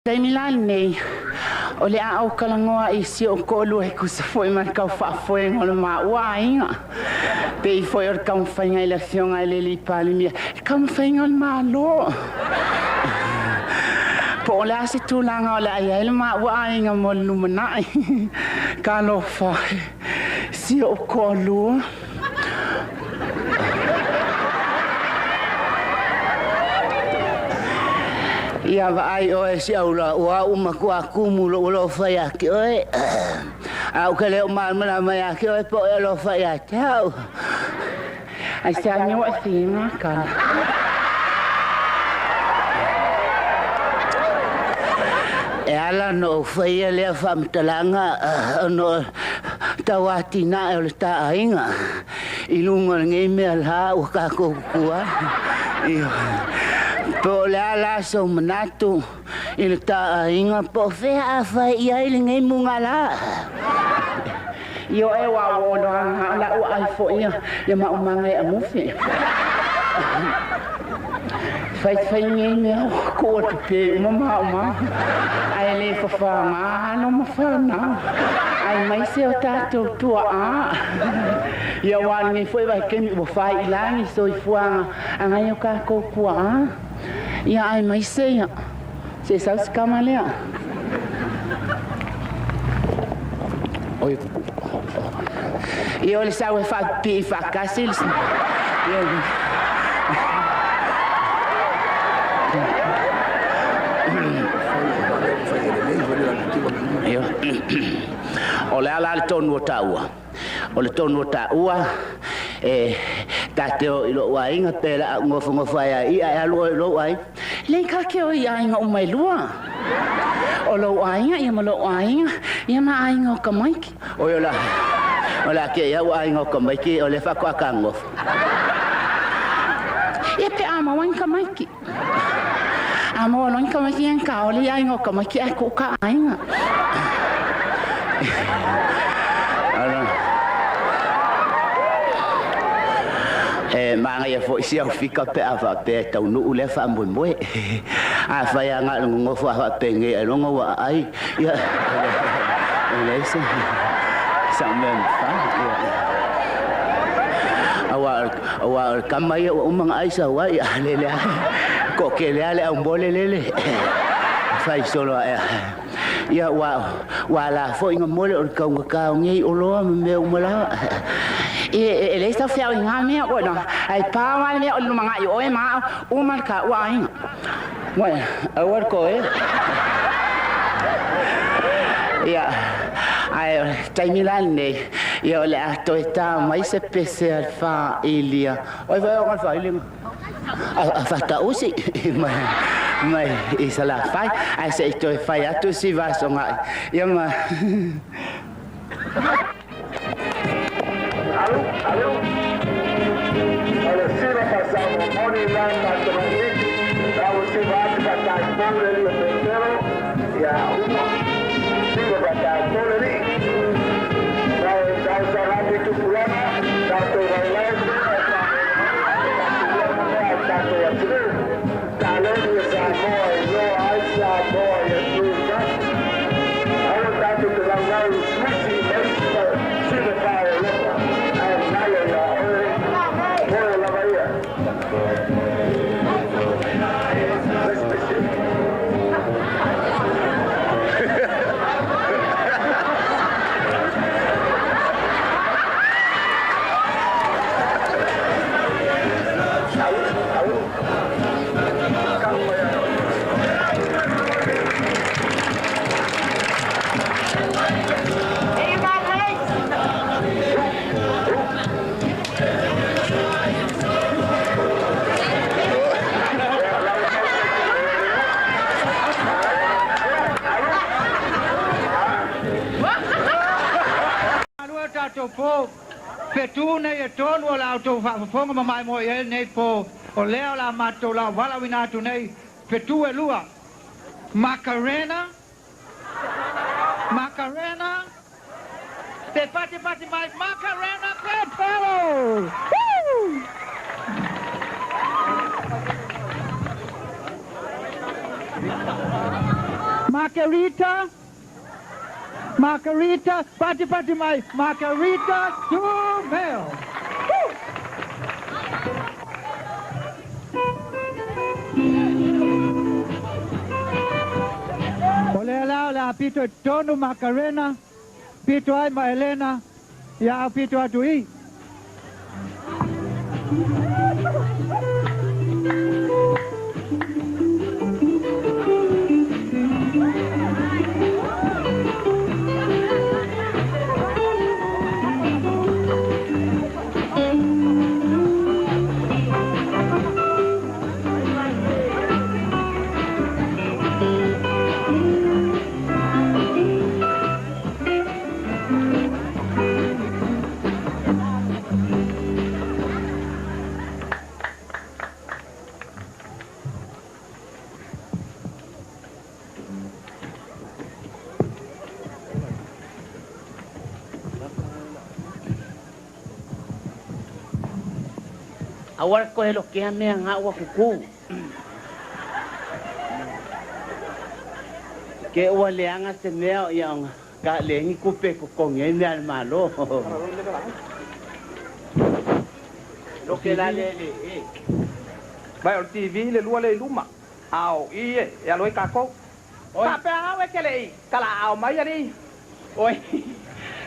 Taimi la lenei, o le a ou talanoa i si ou toalua e tusa foi ma le tau faafoega o le maua aiga. Pei foi o le taumafaiga i le afioga i le alii Palemia, le taumafaiga o le Malo. Po o le a se tulaga o le a i ai le maua aiga mo le lumanai. Talofa e, si ou toalua. Ia vaai oe si aula ua au matua tumu lou alofa ia te oe. A ou te le o malamalama ia te oe po o e alofa ia te au. Ai se a mea ua e fia kala. E ala ona ou faia lea faamatalaga ona o tau atinae o le ta aiga i luga o lenei mea la ua tatou tutu ai. Po o le a la sou manatu i le ta aiga po o fea a fai i ai lenei mugala. Ioe aua ua ono aga o lau aai foi ia maumaga e amufi. Faifai nei mea ua tuu atu pea uma maumau. Ae le fafaga alo ma fanau. Aemaise o tatou tuaa. Ia aua o lenei foi vaitaimi ua fai i lagi soifuaga a nai o tatou tuaa. Ia aemaise ia se sau se tama lea. Oi. Ia o le sau e faapipii faatasi le Ia. O le a la le tonu o taua? O le tonu o taua, e ta te o i lou aiga pe la au nofonofo ai a ia e alu oe i lou aiga. Lei ka ke o i aiga uma e lua. O lou aiga ia ma lou aiga, ia ma aiga o tamaiti. Oi o la, o la ke ia ua aiga o tamaiti o le faatoa kagofo. Ia pe a maua ni tamaiti. A maua loa ni tamaiti ia ni kaole i aiga o tamaiti ae tuu ka aiga. E manaia foi si au fika pe a faapea e taunuu lea faamoemoe. Afai a na o le nonofo a faapenei ailoga ua aai, ia, e leai se sau mea mafai. Aua o le tama ia ua uma ona ai sau ai, a lele lava, toatele lava le aumole lele. Fai solo ae. Ia ua ala foi na mole o le taugata o nei oloa ma mea uma lava. E leai sau feau i ngā mea oe na. Ai pā wale mea o le lumangai o oe ma au, uma le ka ua aiga. Ué, aua le koe. Ia, ae o le taimi la lenei, ia o le a toe tā mai se pese a le faailia. Oi fai o ngā faailinga. A faatausi mai i Salafai, ae se i toe fai atu si vasogai. Ia ma... Alu, alu. O le siva fasamomoni la tatou la ua siva atu faataipou le alii o Petero ia uma siva faataipou le alii ma e tausaga atu i tupulaga tatou laulae pea e faamoemoe a tatou atunuu taleni e Samoa e iloa ai Samoa i atunuu i fafo. Aua tatou te laulau i Suisi ma isi siva faa-Europa ae galo ia oe moe lava ia. Malua tatou po, fetu nei e tolu o la outou faafofoga ma maimoa i ai lenei po, o lea o le a matou laovalauina atu nei fetu e lua. Macarena, Macarena, te patipati mai Macarena Goodfellow! Woo! Margarita, Margarita, pati pati mai, Margarita Tumeo. O lea la o le a pito i totonu Makarena, pito ai ma Elena, ia au pito atu i. Awal ko helo kia mea ngā ua kuku. Ke ua leanga se mea o ia onga. Ka lengi kupe kukongi ai mea malo. Loke la le le e. Vai o le TV le lua le luma. Ao i e, e alo e kākou. Oi. Pea au e ke le i. Kala ao mai ali. Oi.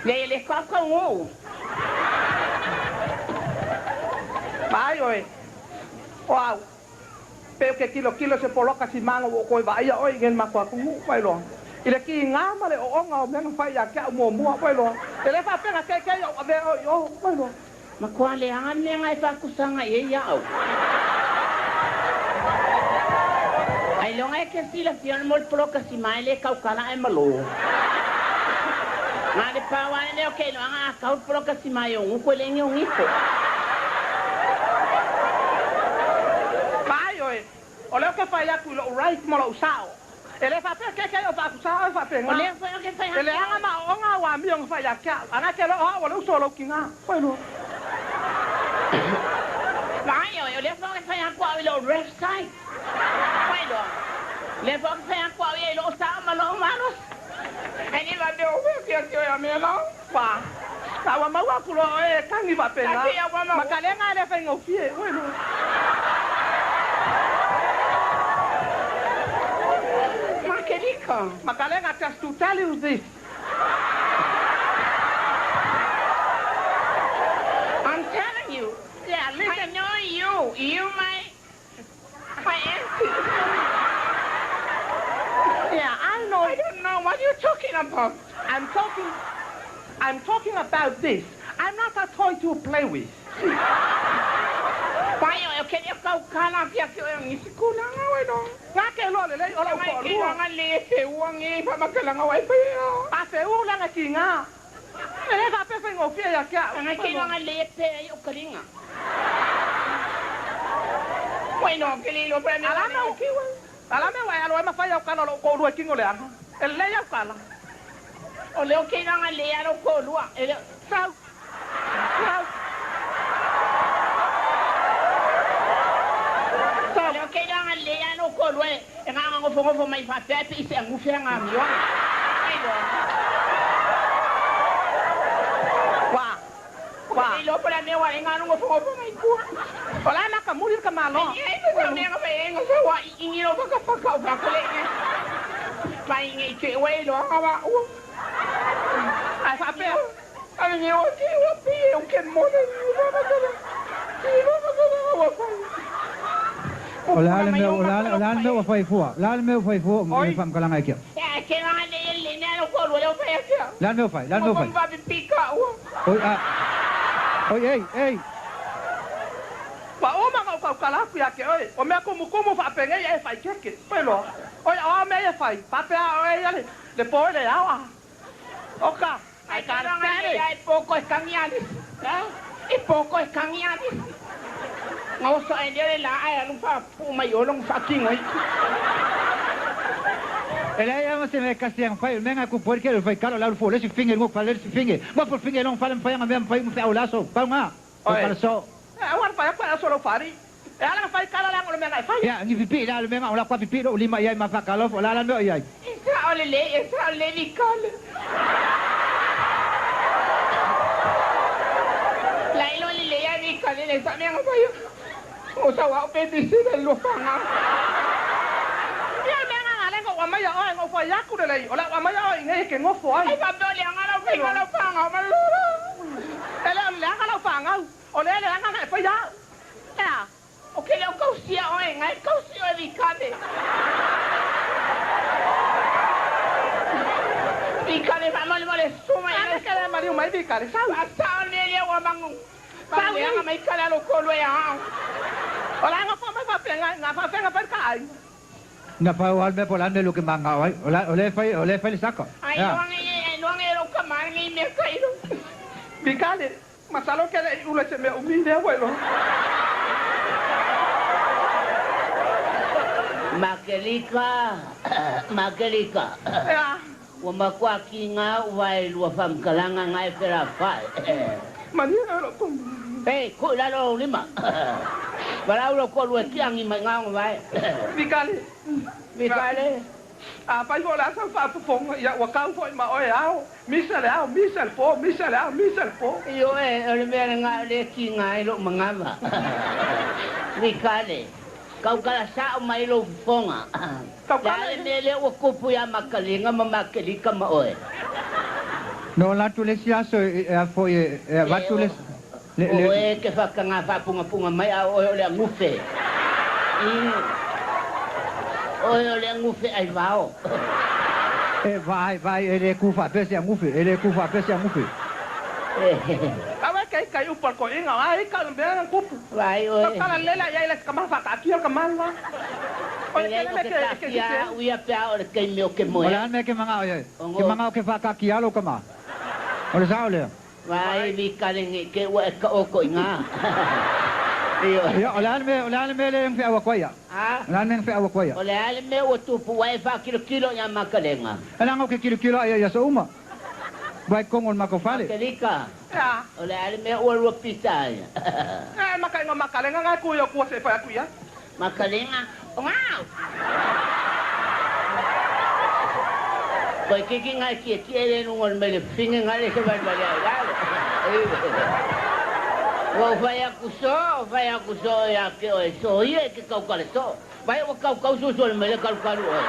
Le le kau kau ngou. Mai oi. O au. Pe ke kilo kilo se poloka si mango o koe vaia oi ngen makua kungu vai loa. I le ki ngā ma le o onga o mea whai a kia mua mua vai loa. E le whapena ke ke o avea oi o vai loa. Ma kua le anga mea ngai whakusanga e ia au. Ai longa e ke sila fiona mo le poloka si mai le kaukala e malo. Ngā le pāwane leo ke loanga a kau poloka si mai o nguko le ngi o ngiko. Mai oi. O leo ke whai aku i lo right mo lo usao. E le whapea ke ke o whakusao e whapea ngā. O leo whai o ke whai E le anga ma o onga wa mi onga whai a kia. Anga ke lo o le uso lo ki ngā. Whai loa. Mai oi, o leo whai o ke whai aku au i lo left side. Whai loa. Le whai o ke whai aku au i lo sao ma lo maros. Ai ni whapea o whea kia kia ia mea ngā. Wā. Nā wa maua aku loa e kangi whapea ngā. Taki ia wa maua. Makalenga le whai ngawhie. Whai loa. Makelika. Makalenga, just to tell you this. I'm telling you. Yeah, listen. I know you. You my auntie. Yeah, I know. I don't know what you're talking about. I'm talking about this. I'm not a toy to play with. Pai o ke le kau kala kia ki o ngisi kula wai no. Ngā ke loa le lei o lau Mai ke ko'olua. nga le fe uangi pa makalanga wai pe. A fe u langa ki ngā. E le whapea whai ngōwhia ia kia. Nga ke nga le pe ai o kalinga. Wai no ke le lo pa me. Alama o kiwa. Alama wai alo e mawhai au kala lo ko'olua kingo le anga. E lei au kala. O leo ke nga le alo ko'olua. E leo. Sau. Sau. O leo ke nga le alo ko'olua e nga nga ngofo ngofo mai whapea pe ise anguwhea ngā mioa. Ai loa. Wā. Wā. E lo pa me wa e nga ngofo ngofo mai kua. O la naka muri ka malo. E ai pa me nga pe nga sa wa i ngi lo whaka whaka o whaka le nga. Mai ngi te wei lo nga wa ua. Ai whapea. Ai ngi o te wa pi e o ke mona ni o whaka. I lo whaka wa whai. O le ale mea, o le ale mea ua whai fua. Le ale mea ua whai fua, Oi. me whamkalanga e kia. E ke nga le le ne alo ko'olua leo whai a kia. Le ale mea ua whai, le ale mea ua whai. Mwa pika ua. Oi, a. Oi, ei, ei. Wa o manga o kaukala aku ia ke oi. O mea kumu kumu whapengei e whai keke. Oi loa. Oi o a mea e whai. Whapea o e ale. Le poe le awa. Oka. Ai I can't ka stand le it. ai poko e kangi ali. E poko e kangi ali. Nga oso e le la ai alu fa pu mai o long fa kingo. E le ai se me kasi ang fai, menga ku por ke fai kalo la fu le si finge ngo fa le si finge. Mo fu finge long fa le fai nga me fai mo fe au laso. Pa nga. Oi. Pa so. E awar whai aku e aso lo whari. E ala whai kala lango le mea ngai whai. Ya, ngi pipi la le menga o la kwa pipi lo lima ia ma fa kalo la la me ia. Isa Sao le le e sao le vikale. Lai lo le le ya vikale le sa mea nga yo. O sa wa o baby si le lo fanga. Ia mea nga le ngo mai ia oe ngo fa yaku le lei. O la wa mai oe ngai ke ngofo ai. Ai fa le anga lo finga lo fanga ma lo. E le le anga lo fanga. O le le anga nga fa ya. Ya. O ke le o kausia oe ngai kausia oe vikale. Vikale fa mo le suma Anga ke le mari mai vikale sau. A sao le le wa mangu. Sao le anga mai kala lo kolo ya. O la ngo fa mai fa pe nga nga fa fe nga fa ka ai. Na fa o alme po lande lo ke manga ai. O la o le fai o le fai le saka. Ai lo ngi lo ka ma ngi me kai lo. Vikale masalo ke le ula se me umi le wa lo. Makelika, makelika. Ya. Ua makuaki ngā ua e lua whamkalanga ngai pera whae. Mani lo ko. Ei, ko lalo lima. Walau lo ko lua kiangi mai ngā vai. Vikale. Vikale. A fai fo la sa fa fofonga ia ua kau foi ma oe ao. Misa le ao, misa le po, misa le ao, misa le po. Io e, o le mea le ngā le ki ngā e lo mangava. Vikale. Kau kala sao mai lo fofonga. Kau kala Le mea le ua kupu ia makalinga ma makelika ma oe. No la tu le siaso e a fo e va tu le le Oe ke whakanga whapunga punga mai a oe o le angufe. Oe o le angufe ai vao. E vai vai ele ku fa pe se angufe, ele ku fa pe se angufe. Awe kai kai upa ko inga ai ka mea nga kupu. Vai oe. Kau kala lela ia ile ka ma fa ka kia ka malwa. O Le le o le ke ke ke takia ke. uia pea o le kei meo ke O moe. la me ke manga ai. Ke manga ke fa ka kia lo ka ma. O le sao le. Vai vikale nge ke ua e ka oko i ngā. Io. Ia o la me le fe awa koia. Ha? O la me fe awa koia. O le ale mea ua tupu wae wha kilo kilo ia makalenga. Ele ngo ke kilo kilo ai ia so uma. Vai kongo ma ko fale. Makelika. Ya. O le ale mea ua lua pita ai. Eh maka inga makalenga nga ku yo ku se fa ku ya. Makalenga. O ngau. Koe kiki ngai kia kia le nungo le mele finge ngai le se vai vai ai lalo. Ua whai aku so, whai aku so ia ke oe so ia ke kau kale so. Vai ua kau kau susu le mele kalu kalu oe.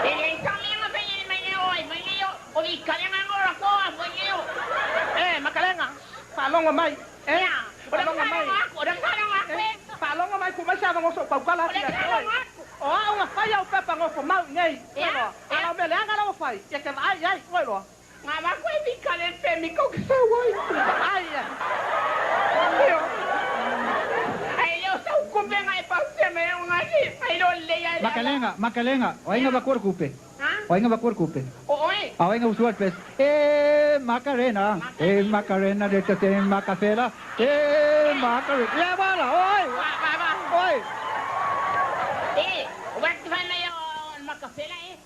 E le sa mea nga fai le mai oe mai o o vikale nga ngora ko a mai o. Eh makalenga. Fa longo mai. Eh. Ya. O Fa le longo mai. o le kala nga ko. Fa longo mai ku mai sa ngo so pau kala O le kia. kala nga ko. O a unga fai au pepa ngo fo mau nei. Ya. Ala me le anga lo fai. Ia ke ai ai oi lo. Nga ma ko vikale pe mi ko sa wai. Ai ya. Ai yo sa ku pe nga e pa se me nga ni. Ai lo le ya. Makalenga, makalenga. O inga va kupe. Ha? O inga va kupe. O oe. A inga usual pes. E Macarena, e Macarena de te Macafela. E Macarena. Ya bala, oi. Va va va. Oi. Eh, o va te fai mai o makafela e.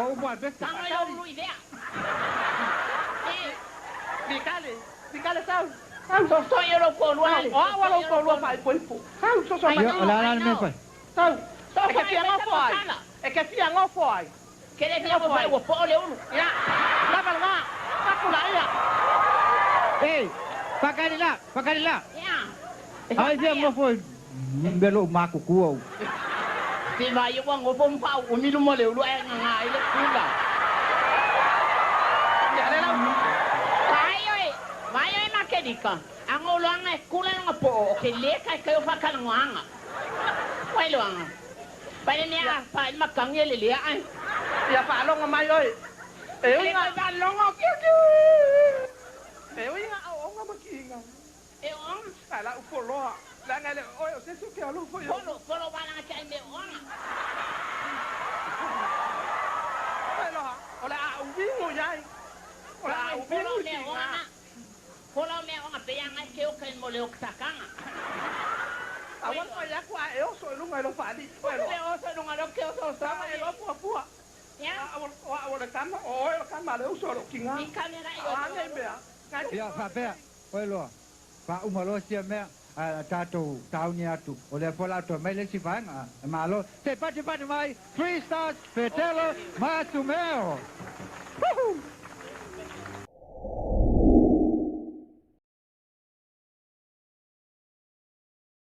O boa pes. Tanga yo lu idea. Eh, Vikale. Vikale sau. so so yo lo ko lu O a wa lo ko lo fai po ipu. Sau so so Ai, mai. Ia la la me fai. Sau. So E ke fia ngo fo ai. E ke fia ngo fo ai. Ke le fia ngo fai o po le ulu. Ya. La ba la. Ka ku la ia. Ei, pakarila, pakarila. Ya. Ai fia ngo foi. Belo maku ku. Ti vai ua ngo pom pau o mi lumo le ulu ai nga nga ile kula. Ya le la. Vai oi, vai oi makelika. Ango lo anga e kula nga po o ke le kai kai o whakala anga. Vai lo anga. Vai le nea pa il makangi le le ai. Ia fa longo mai oi. E Le uinga kai va longo kiu kiu. e uinga au onga makinga. E ong Ala u fo loa. La nga le oi o se su ke alu fo yo. polo polo wala nga chai me onga. Oi loa. O le a u vingo yai. O le a u Polo vingo me ki onga. nga. Polo me onga pe anga ke o kai mo le o ksakanga. A wa fa ya kwa e o so lunga lo fa li. Oi Le loa. o so lunga lo ke o so so. Sama e lo pua pua. Ya. A wa a wa le kama o oi lo kama le u so lo ki nga. I kamera i A ngai mea. Ngai Ia fa pe. Oi lo. Fa uma lo sia mea. Ae o le a tatou tauni atu, o lea foi o le a toe mai le isi vaega. E malo. Se i patipati mai, Three Stars, Petelo Masumeo. Woohoo!